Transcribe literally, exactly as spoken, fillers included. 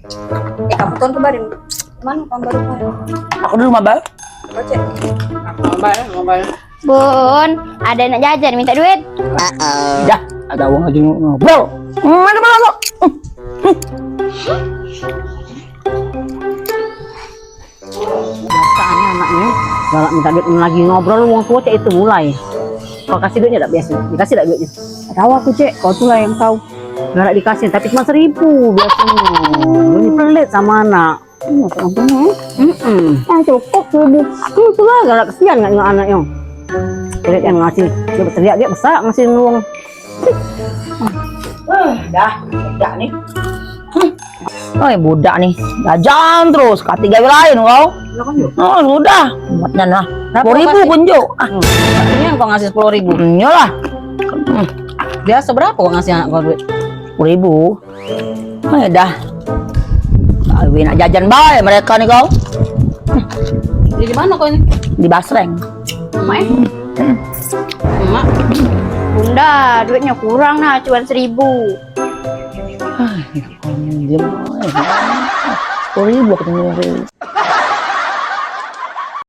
Eh, kamu tuh kemarin. Mana kamu baru kemarin? Aku di rumah, Bal. Ojek. Aku mau bayar, mau bayar. Bun, ada nak jajan minta duit. Dah, ada uang aja ngobrol. Mana, mana, mana? Biasanya anaknya galak minta duit lagi ngobrol, wong tua cak itu mulai. Kau kasih duitnya tak biasa? Dikasih tak duitnya? Tak tahu aku, Cek. Kau tuh lah yang tahu. Galak dikasih, tapi cuma seribu biasanya. Ini pelit sama anak. Iya, tak ampun, eh. Mm-mm. Ah, cukup seribu. Itu lah galak, kesian nggak dengan anaknya. Pelit yang ngasih, dia berteriak, dia besar ngasih uang. Eh, dah, dah nih. Oi, budak ni, jajan terus, kati gawe lain kau. Oh, sudah. Buatnya nah. Berapa sepuluh ribu kasih? Kunjuk. Ah. Hmm. Ini yang kau ngasih sepuluh ribu. Hmm, iyalah. Hmm. Biasa berapa kau ngasih anak kau duit? Sepuluh ribu. Eh, dah. Kau nak jajan bae mereka ni kau. Beli di mana kau ini? Di Basreng. Emak, eh? Hmm. Emak. Bunda, duitnya kurang nah, cuman seribu. Ah, ya, kau minjem. Sepuluh ribu aku minjem.